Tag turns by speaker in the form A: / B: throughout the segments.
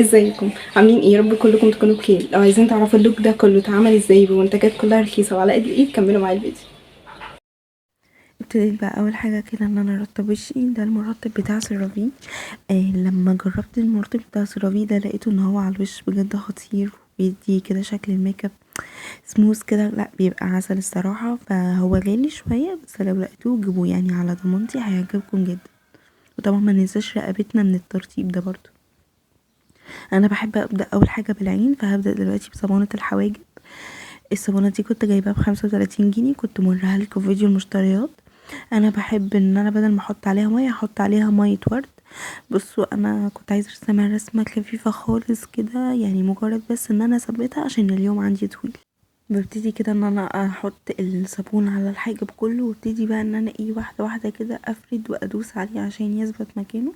A: ازيكم؟ عاملين ايه؟ يا رب كلكم تكونوا بخير. لو عايزين تعرفوا ال look ده كله اتعمل ازاي بمنتجات كلها رخيصة وعلى قد الايد، كملوا معايا الفيديو.
B: ابتديت بقى اول حاجة كده ان انا ارطب وشي. ده المرطب بتاع CeraVe. لما جربت المرطب بتاع CeraVe ده لقيته ان هو على الوش بجد خطير، بيدي كده شكل ال make up smooth كده، لا بيبقى عسل الصراحة. فهو غالي شوية بس لو لقيتوه جيبوه، على ضمانتي هيعجبكم جدا. وطبعا ما ننساش رقبتنا من الترطيب ده برضو. انا بحب ابدا اول حاجة بالعين، فهبدا دلوقتي بصابونه الحواجب. الصابونه دي كنت جايباها ب35 جنيه، كنت موريها لكم في فيديو المشتريات. انا بحب ان انا بدل ما احط عليها مية احط عليها مية ورد. بصوا انا كنت عايزه ارسمها رسمه خفيفة خالص كده، مجرد بس ان انا اثبتها عشان اليوم عندي طويل. ببتدي كده ان انا احط الصابون على الحاجب كله، وابتدي بقى ان انا واحدة واحدة كده افرد وادوس عليه عشان يثبت مكانه،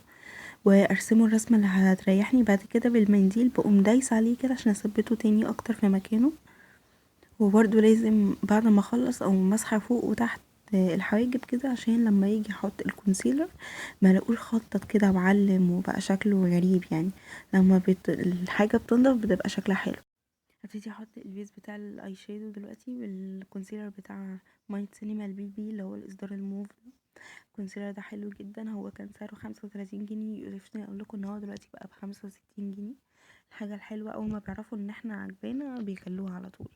B: وارسمه الرسمة اللي هتريحني. بعد كده بالمنديل بقوم دايسه عليه كده عشان اثبته تاني اكتر في مكانه. وبرده لازم بعد ما اخلص او مسحه فوق وتحت الحواجب كده، عشان لما يجي احط ال concealer ما الاقوش خطط كده وعلم وبقى شكله غريب. لما الحاجة بتنضف بتبقى شكلها حلو. هبتدي احط ال base بتاع ال eye shadow دلوقتي بال concealer بتاع مايت سينما ال BB اللي هو الاصدار الموف. ال concealer ده حلو جدا، هو كان سعره 35 جنيه، يقرفني اقول لكم ان هو دلوقتي بقى ب65 جنيه. الحاجة الحلوة اول ما بيعرفوا ان احنا عجبانا بيخلوها على طول.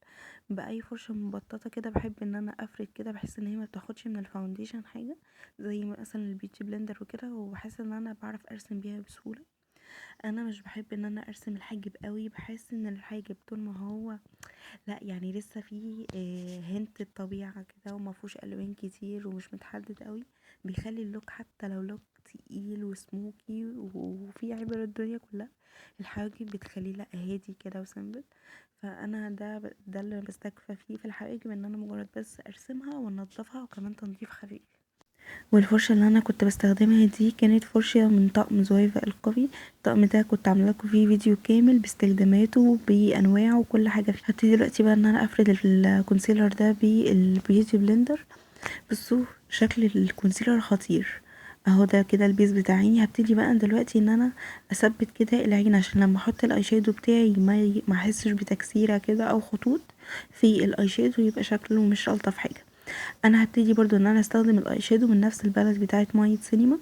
B: باي فرشه مبططه كده بحب ان انا افرد كده، بحس ان هي ما بتاخدش من ال foundation حاجة، زي مثلا ال beauty blender وكده، وبحس ان انا بعرف ارسم بيها بسهولة. انا مش بحب ان انا ارسم الحاجب قوي، بحس ان الحاجب طول ما هو لا لسه فيه hint الطبيعة كده وما فيهوش الوان كتير ومش متحدد قوي، بيخلي ال look حتى لو look تقيل و smoky وفي عبر الدنيا كلها، الحواجب بتخليه لا هادي كده و simple. فانا ده اللي بستكفى فيه في الحواجب، ان انا مجرد بس ارسمها وانضفها، وكمان تنظيف خفيف. والفرشه اللي انا كنت بستخدمها دي كانت فرشه من طقم زويفا القوي. الطقم ده كنت عامله لكم فيه فيديو كامل باستخداماته بانواعه وكل حاجة فيه. هبتدي دلوقتي بقى ان انا افرد ال concealer ده بال beauty blender. بصوا شكل ال concealer خطير اهو، ده كده ال base بتاع عيني. هبتدي بقى دلوقتي ان انا اثبت كده العين عشان لما احط ال eye shadow بتاعي ما احسش بتكسيره كده او خطوط في ال eye shadow، يبقى شكله مش الطف حاجة. انا هبتدي برضو ان انا استخدم ال eye shadow من نفس ال palette بتاعه مايت سينما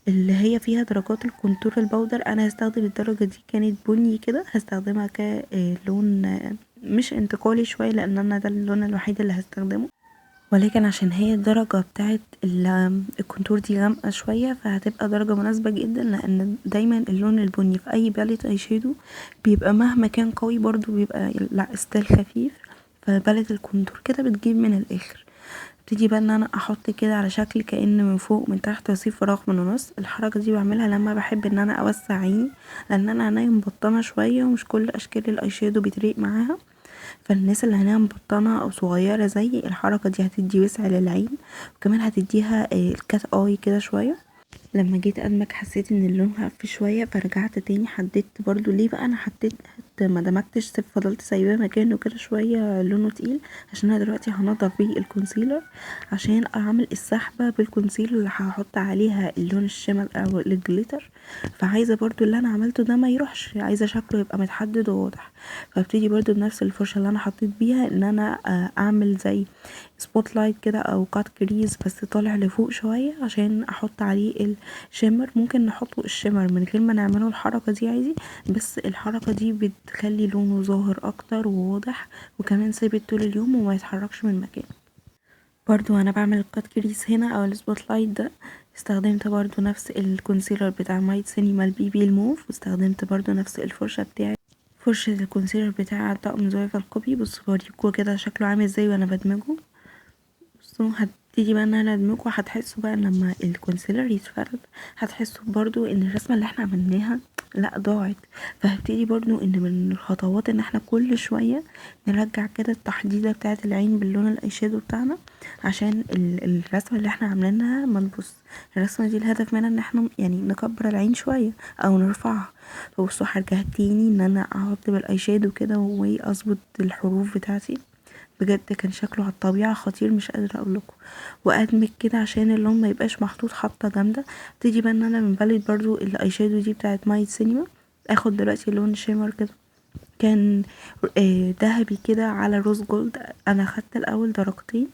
B: اللي هي فيها درجات ال contour ال powder. انا هستخدم الدرجة دي، كانت بني كده، هستخدمها كلون مش انتقالي شوية لان انا ده اللون الوحيد اللي هستخدمه، ولكن عشان هي الدرجة بتاعه ال contour دي غامقه شوية فهتبقى درجه مناسبة جدا، لان دايما اللون البني في اي palette eye shadow بيبقى مهما كان قوي برضو بيبقى لا still خفيف، ف palette ال contour كده بتجيب من الاخر. ابتدي بقى ان انا احط كده على شكل كأن من فوق ومن تحت واسيب فراغ من النص. الحركة دي بعملها لما بحب ان انا اوسع عيني، لان انا عينيا مبطنه شوية ومش كل اشكال ال eye shadow بتريق معاها، فالناس اللي عينيها مبطنه او صغيرة زي الحركة دي هتدي وسع للعين، وكمان هتديها ال cat eye كده شوية. لما جيت ادمج حسيت ان اللون خف شوية، فرجعت تاني حددت برضو. ليه بقى انا حددت ما دمجتش، فضلت سايباه مكانه كده شوية لونه تقيل، عشان انا دلوقتي هنضف بيه ال concealer عشان اعمل السحبه بال concealer اللي هحط عليها اللون ال shimmer او ال glitter. فعايزه برضو اللي انا عملته ده ما يروحش، عايزه شكله يبقى متحدد وواضح. فابتدي برضو بنفس الفرشة اللي انا حطيت بيها ان انا اعمل زي spotlight كده او cut crease بس طالع لفوق شوية عشان احط عليه ال shimmer. ممكن نحطه ال shimmer من غير ما نعمله الحركة دي عادي، بس الحركة دي بتخلي لونه ظاهر اكتر وواضح، وكمان ثابت طول اليوم وما يتحركش من مكانه. برضو انا بعمل ال cut crease هنا او ال spotlight ده، استخدمت برضو نفس ال concealer بتاع مايت سينما ال BB الموف، واستخدمت برضو نفس الفرشة بتاعي فرشة ال concealer بتاع طقم زويفا القوي. بصوا بوريكوا كده شكله عامل ازاي وانا بدمجه. بصوا هبتدي بقى ان انا ادمجه، هتحسوا بقى لما ال concealer يتفرد هتحسوا برضو ان الرسمة اللي احنا عملناها لا ضاعت. فهبتدي برضو ان من الخطوات ان احنا كل شوية نرجع كده التحديده بتاعه العين باللون ال eye shadow بتاعنا عشان الرسمة اللي احنا عاملينها ما تبص. الرسمة دي الهدف منها ان احنا نكبر العين شوية او نرفعها. فبصوا هرجع تاني ان انا احط بال eye shadow كده واظبط الحروف بتاعتي. بجد كان شكله على الطبيعة خطير مش قادرة اقول لكم. وادمج كده عشان اللون ما يبقاش محطوط حطه جامدة. ابتدي بقى ان انا من palette برضو ال eye shadow دي بتاعه مايت سينما اخد دلوقتي لون shimmer كده، كان ذهبي كده على rose gold. انا خدت الاول درجتين،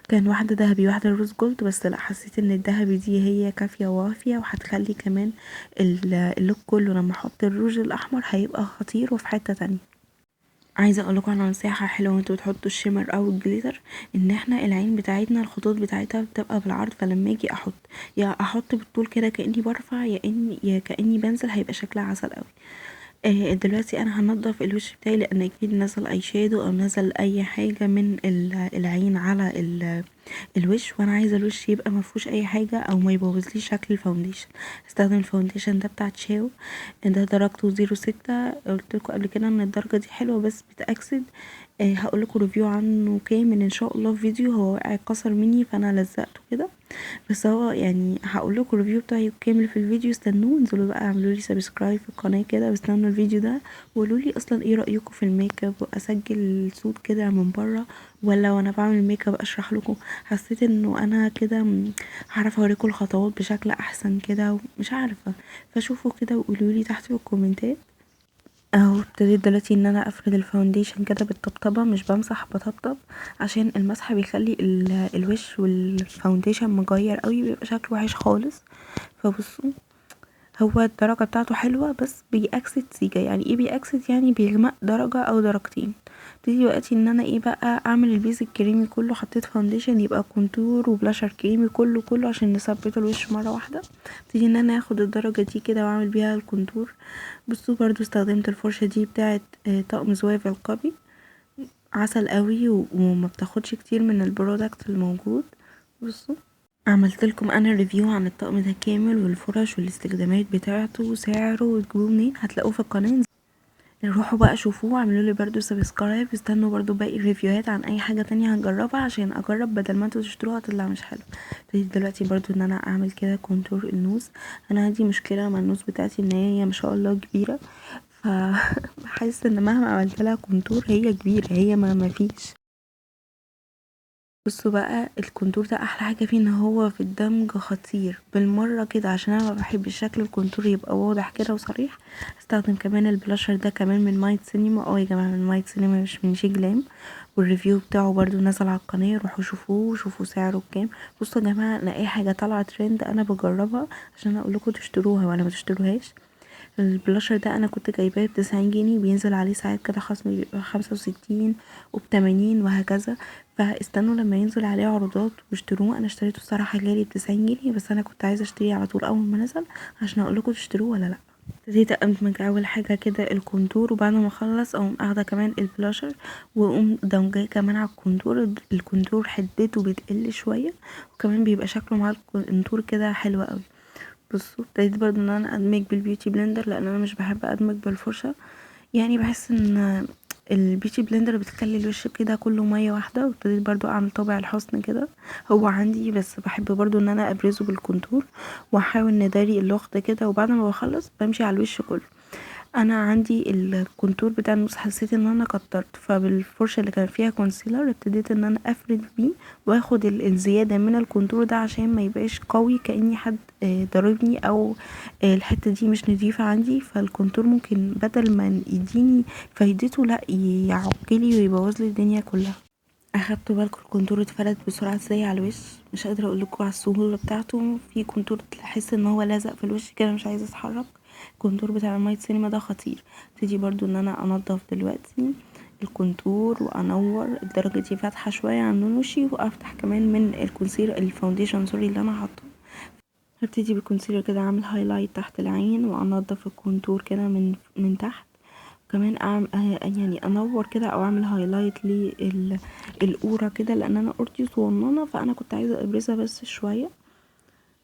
B: كان واحدة ذهبي واحدة rose gold، بس لا حسيت ان الذهبي دي هي كافيه ووافيه، وهتخلي كمان ال look كله لما احط الروج الاحمر هيبقى خطير وفي حتة تانية. عايزه اقول لكم على نصيحة حلوة وانتوا بتحطوا ال shimmer او ال glitter، ان احنا العين بتاعتنا الخطوط بتاعتها بتبقى بالعرض، فلما اجي احط يا احط بالطول كده كاني برفع يا كاني بنزل، هيبقى شكلها عسل قوي. دلوقتي انا هنضف الوش بتاعي، لان اكيد نزل eye shadow او نزل اي حاجة من العين على الوش، وانا عايزه الوش يبقى مفيهوش اي حاجة او ما يبوظليش شكل ال foundation. هستخدم ال foundation ده بتاع تشاو، ده درجته 06. قلت لكم قبل كده ان الدرجة دي حلوة بس بتاكسد. هقول لكم review عنه كامل ان شاء الله في فيديو. هو وقع اتكسر مني فانا لزقته كده، بس هو يعني هقول لكم ال review بتاعي كامل في الفيديو، استنوه. انزلوا بقى اعملوا لي subscribe في القناة كده، واستنوا الفيديو ده وقولوا لي اصلا ايه رايكم في الميك اب، واسجل صوت كده من بره ولا وانا بعمل ميك اب اشرح لكم. حسيت انه انا كده هعرف اوريكم الخطوات بشكل احسن كده، مش عارفه، فشوفوا كده وقولوا لي تحت في الكومنتات. اهو ابتديت دلوقتي ان انا افرد ال foundation كده بالطبطبه، مش بمسح بطبطب، عشان المسح بيخلي الوش وال foundation مجير قوي، بيبقى شكله وحش خالص. فبصوا هو الدرجة بتاعته حلوة بس بيأكسد سيجا. يعني ايه بيأكسد؟ يعني بيغمق درجه او درجتين. ابتدي دلوقتي ان انا ايه بقى اعمل ال base الكريمي كله، حطيت foundation يبقى contour و blusher كريمي كله كله عشان نثبت الوش مرة واحدة. ابتدي ان انا اخد الدرجة دي كده واعمل بيها ال contour. بصوا برضو استخدمت الفرشة دي بتاعه طقم زواف القبي، عسل قوي وما بتاخدش كتير من ال product الموجود. بصوا عملت لكم انا review عن الطقم ده كامل، والفرش والاستخدامات بتاعته وسعره وتجيبوه منين، هتلاقوه في القناة. روحوا بقى شوفوه واعملوا لي برضو subscribe، استنوا برضو باقي ال review هات عن اي حاجة تانية هنجربها عشان اجرب بدل ما انتوا تشتروها تطلع مش حلو. ابتديت دلوقتي برضو ان انا اعمل كده contour ال nose. انا عندي مشكلة مع ال nose بتاعتي ان هي ما شاء الله كبيرة، فبحس ان مهما عملت لها contour هي كبيرة، هي ما فيش. بصوا بقى ال contour ده احلى حاجة فيه ان هو في الدمج خطير بالمرة كده، عشان انا ما بحبش شكل ال contour يبقى واضح كده وصريح. استخدم كمان البلاشر ده كمان من مايت سينما، يا جماعة من مايت سينما مش من شيجلام، وال review بتاعه برضو نزل على القناة، روحوا شوفوه وشوفوا سعره بكام. بصوا يا جماعة انا اي حاجة طالعه ترند انا بجربها عشان اقول لكم تشتروها ولا ما تشتروهاش. البلاشر ده انا كنت جايباه ب90 جنيه، بينزل عليه ساعات كده خصم بيبقى 65 وب80 وهكذا، فاستنوا لما ينزل عليه عروضات واشتروه. انا اشتريته الصراحة غالي ب90 جنيه، بس انا كنت عايزه اشتريه على طول اول ما نزل عشان اقول لكم تشتروه ولا لا. ابتديت ادمج اول حاجة كده ال contour، وبعد ما اخلص اقوم اخده كمان البلاشر واقوم دمجاه كمان على ال contour. ال contour حدته بتقل شوية، وكمان بيبقى شكله مع ال contour كده حلو قوي. بصوا ابتديت برضو ان انا ادمج بال beauty blender، لان انا مش بحب ادمج بالفرشه، يعني بحس ان ال beauty blender بتخلي الوش كده كله مية واحدة. وابتديت برضو اعمل طابع الحسن كده، هو عندي بس بحب برضو ان انا ابرزه بال contour، واحاول نداري اللخط كده. وبعد ما بخلص بمشي على الوش كله. انا عندي ال contour بتاع ال nose حسيت ان انا كترت، فبالفرشه اللي كان فيها concealer ابتديت ان انا افرد بيه واخد الزيادة من ال contour ده عشان ما يبقاش قوي كاني حد ضربني او الحتة دي مش نظيفة عندي. فال contour ممكن بدل ما يديني فايدته لا يعقلي ويبوظ لي الدنيا كلها. اخدتوا بالكم ال contour اتفرد بسرعة ازاي على الوش؟ مش قادرة اقول لكم على السهولة بتاعته. في contour تحس ان هو لزق في الوش كده مش عايز يتحرك. ال contour بتاع المايت سينما ده خطير. ابتدي برضو ان انا انضف دلوقتي ال contour وانور الدرجة دي فاتحة شوية عن لون وشي، وافتح كمان من ال concealer ال foundation sorry اللي انا حاطاه. هبتدي بال concealer كده اعمل highlight تحت العين، وانضف ال contour كده من تحت، وكمان اعمل يعني انور كده او اعمل highlight للقوره كده، لان انا قورتي صغننه فانا كنت عايزه ابرزها بس شوية.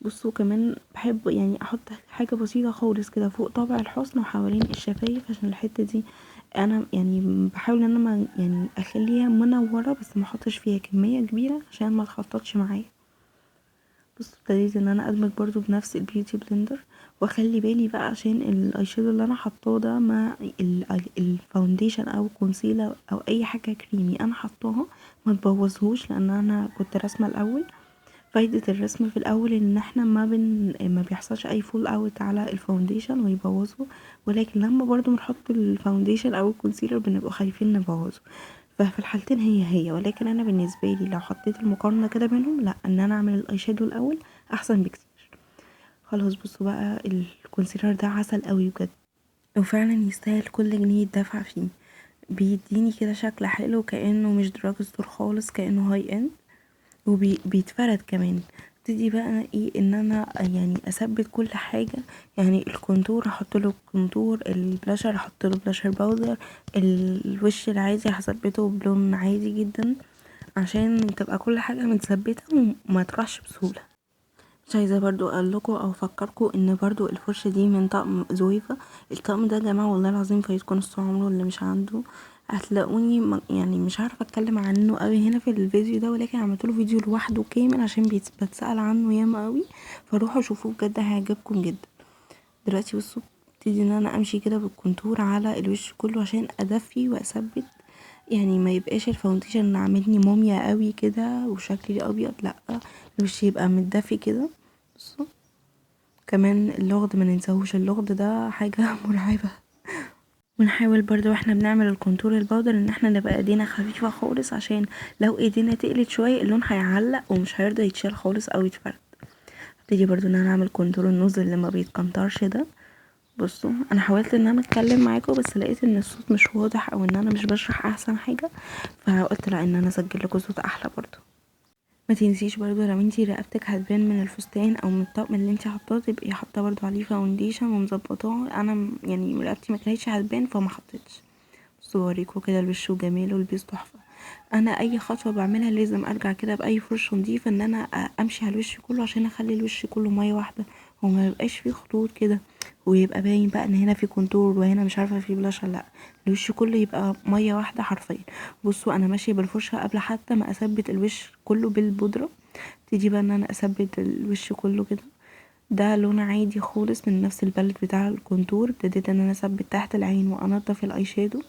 B: بصوا كمان بحب يعني احط حاجة بسيطة خالص كده فوق طابع الحسن وحوالين الشفايف، عشان الحتة دي انا يعني بحاول ان انا يعني اخليها منورة بس ما احطش فيها كمية كبيرة عشان ما تخططش معايا. بصوا ابتديت ان انا ادمج برضو بنفس ال beauty blender، واخلي بالي بقى عشان ال eye shadow اللي انا حطاه ده مع ال foundation او concealer او اي حاجة كريمي انا حطاها ما تبوظهوش، لان انا كنت راسمه الاول. فايدة الرسم في الاول ان احنا ما بيحصلش اي fall out على ال foundation ويبوظه، ولكن لما برضو بنحط ال foundation او ال concealer بنبقى خايفين نبوظه، ففي الحالتين هي هي. ولكن انا بالنسبة لي لو حطيت المقارنة كده بينهم، لا، ان انا اعمل ال eye shadow الاول احسن بكتير. خلاص بصوا بقى ال concealer ده عسل قوي بجد، وفعلا يستاهل كل جنيه يدفع فيه. بيديني كده شكل حلو كانه مش drug store خالص، كانه high end، وبيتفرد كمان. ابتدي بقى ايه ان انا يعني اثبت كل حاجة، يعني ال contour هحط له contour، ال blusher هحط له blusher powder، الوش العادي هثبته بلون عادي جدا عشان تبقى كل حاجة متثبته وما تروحش بسهولة. مش عايزه برضو اقول لكم او افكركم ان برضو الفرشة دي من طقم زويفا. الطقم ده يا جماعة والله العظيم فايتكم نص عمره، اللي مش عنده هتلاقوني يعني مش عارفه اتكلم عنه قوي هنا في الفيديو ده، ولكن عملت له فيديو لوحده كامل عشان بتسال عنه ياما قوي، فروحوا شوفوه بجد هيعجبكم جدا. دلوقتي بصوا ابتدي ان انا امشي كده بال contour على الوش كله عشان ادفي واثبت، يعني ما يبقاش ال foundation عاملني موميا قوي كده وشكلي ابيض، لا الوش يبقى متدفي كده. بصوا كمان اللغد ما ننساهوش، اللغد ده حاجة مرعبة. ونحاول برضو واحنا بنعمل ال contour ال powder ان احنا نبقى ايدينا خفيفة خالص، عشان لو ايدينا تقلت شوية اللون هيعلق ومش هيرضى يتشال خالص او يتفرد. ابتدي برضو ان انا اعمل contour ال nose اللي ما بيتكنترش ده. بصوا انا حاولت ان انا اتكلم معاكم بس لقيت ان الصوت مش واضح او ان انا مش بشرح احسن حاجة، فقلت لا ان انا اسجل لكم صوت احلى. برضو ما تنسيش برضو لو انتي رقبتك هتبان من الفستان او من الطقم اللي انتي حاطاه تبقي حاطه برضو عليه foundation ومظبطاه. انا يعني رقبتي ما كانتش هتبان فما حطيتش. بصوا بوريكم كده الوش وجماله، ال base تحفة. انا اي خطوة بعملها لازم ارجع كده باي فرشه نظيفة ان انا امشي على الوش كله عشان اخلي الوش كله مية واحدة وما يبقاش فيه خطوط كده، ويبقى باين بقى ان هنا في contour وهنا مش عارفه في بلاشر، لا الوش كله يبقى مية واحدة حرفيا. بصوا انا ماشية بالفرشه قبل حتى ما اثبت الوش كله بالبودره. ابتدي بقى ان انا اثبت الوش كله كده، ده لون عادي خالص من نفس ال palette بتاع ال contour. ابتديت ان انا اثبت تحت العين وانضف ال eye shadow.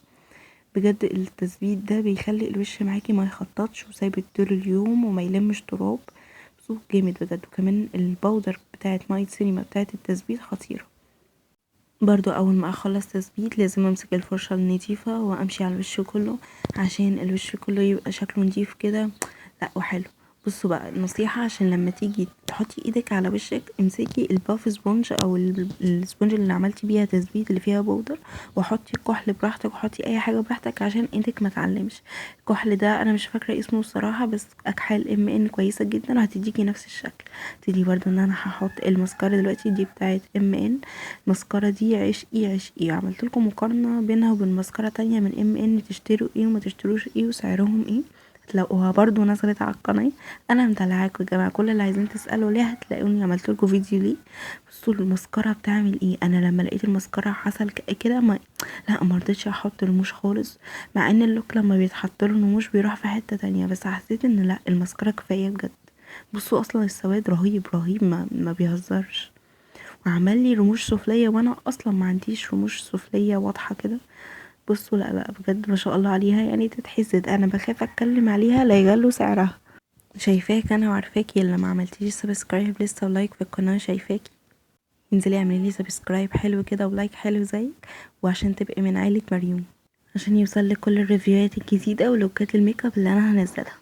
B: بجد التثبيت ده بيخلي الوش معاكي ما يخططش وثابت طول اليوم وما يلمش تراب. بصوا جامد بجد. وكمان ال powder بتاعت نايت سينما بتاعت التثبيت خطيرة برضو. اول ما اخلص تثبيت لازم امسك الفرشة النظيفة وامشي على الوش كله عشان الوش كله يبقى شكله نظيف كده، لا وحلو. بصوا بقى نصيحة، عشان لما تيجي تحطي ايدك على وشك امسكي ال puff sponge او ال sponge اللي عملتي بيها تثبيت اللي فيها powder، وحطي كحل براحتك وحطي اي حاجة براحتك عشان ايدك ما تعلمش. الكحل ده انا مش فاكرة اسمه الصراحة، بس اكحال MN كويسة جدا وهتديكي نفس الشكل. ابتدي برضو ان انا هحط المسكرة دلوقتي دي بتاعت MN. المسكرة دي عشقي عشقي، عملت لكم مقارنة بينها وبين مسكرة تانية من MN، تشتروا ايه وما تشتروش ايه وسعرهم ايه، هتلاقوها برضو نزلت على القناة. انا متابعاكم يا جماعة، كل اللي عايزين تسالوا ليه هتلاقوني عملت لكم فيديو ليه. بصوا المسكره بتعمل ايه. انا لما لقيت المسكره عسل كده ما لا ما رضيتش احط رموش خالص، مع ان ال look لما بيتحط له رموش بيروح في حتة تانية، بس حسيت ان لا المسكره كفاية بجد. بصوا اصلا السواد رهيب رهيب، ما بيهزرش، وعمل لي رموش سفليه وانا اصلا ما عنديش رموش سفليه واضحة كده. بصوا لا لا بجد ما شاء الله عليها، يعني تتحسد. انا بخاف اتكلم عليها لا يغلوا سعرها. شايفاك انا وعارفاكي اللي ما عملتيش subscribe لسه و like في القناة، شايفاكي انزلي اعملي لي subscribe حلو كده و like حلو زيك، وعشان تبقي من عيله مريوم، عشان يوصلك كل ال review هات الجديدة ولوكات الميك اب اللي انا هنزلها.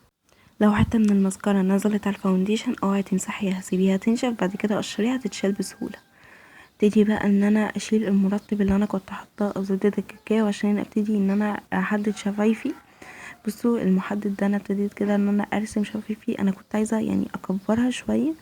B: لو حتى من المسكره نزلت على ال foundation اوعي تمسحيها، سيبيها تنشف بعد كده قشريها تتشال بسهولة. ابتدي بقى ان انا اشيل المرطب اللي انا كنت حاطاه او زبدة الكاكاو عشان ابتدي ان انا احدد شفايفي. بصوا المحدد ده انا ابتديت كده ان انا ارسم شفايفي، انا كنت عايزه يعني اكبرها شوية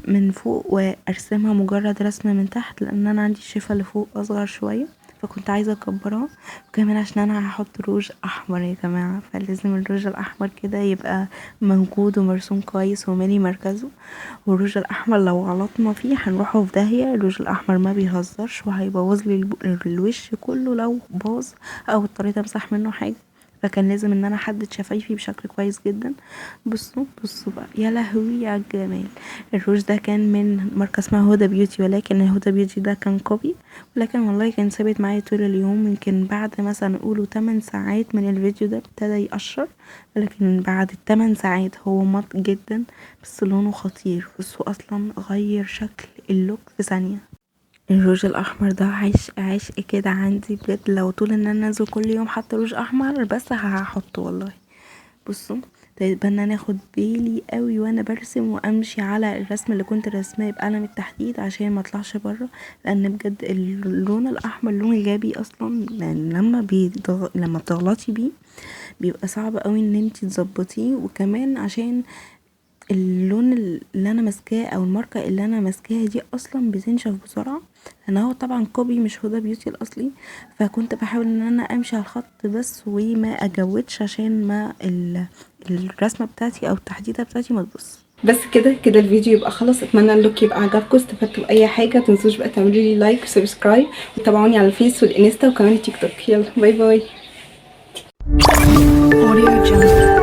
B: من فوق وارسمها مجرد رسمه من تحت، لان انا عندي الشفه اللي فوق اصغر شوية فكنت عايزه اكبرها. وكمان عشان انا هحط روج احمر يا جماعة، فلازم الروج الاحمر كده يبقى موجود ومرسوم كويس ومالي مركزه. والروج الاحمر لو غلطنا فيه هنروحه في داهية، الروج الاحمر ما بيهزرش وهيبوظ لي الوش كله لو باظ او اضطريت امسح منه حاجة. فكان لازم ان انا احدد شفايفي بشكل كويس جدا. بصوا بصوا بقى، يا لهوي على الجمال. الروج ده كان من ماركة اسمها Huda Beauty، ولكن ال Huda Beauty ده كان copy، ولكن والله كان ثابت معايا طول اليوم. يمكن بعد مثلا نقوله 8 ساعات من الفيديو ده ابتدى يقشر، ولكن بعد ال8 ساعات هو matte جدا، بس لونه خطير. بصوا اصلا غير شكل ال look في ثانية. الروج الاحمر ده عشق عشق كده عندي بجد، لو طول ان انا انزل كل يوم حاطه روج احمر بس هحطه والله. بصوا طيب ان انا اخد بالي قوي وانا برسم وامشي على الرسم اللي كنت رسماه بقلم التحديد عشان ما اطلعش بره، لان بجد اللون الاحمر لون غبي اصلا، لان لما بتغلطي بيه بيبقى صعب قوي ان انتي تظبطيه، وكمان عشان اللون اللي انا ماسكاه او الماركة اللي انا ماسكاها دي اصلا بتنشف بسرعة، لان هو طبعا copy مش Huda Beauty الاصلي، فكنت بحاول ان انا امشي على الخط بس وما اجودش عشان ما الرسمة بتاعتي او التحديده بتاعتي ما تبص.
A: بس كده كده الفيديو يبقى خلص. اتمنى ال look يبقى عجبكم، استفدتوا باي حاجة. متنسوش بقى تعملوا لي like و subscribe وتابعوني على الفيس والانستا وكمان التيك توك. يلا bye bye.
C: Audio Jungle.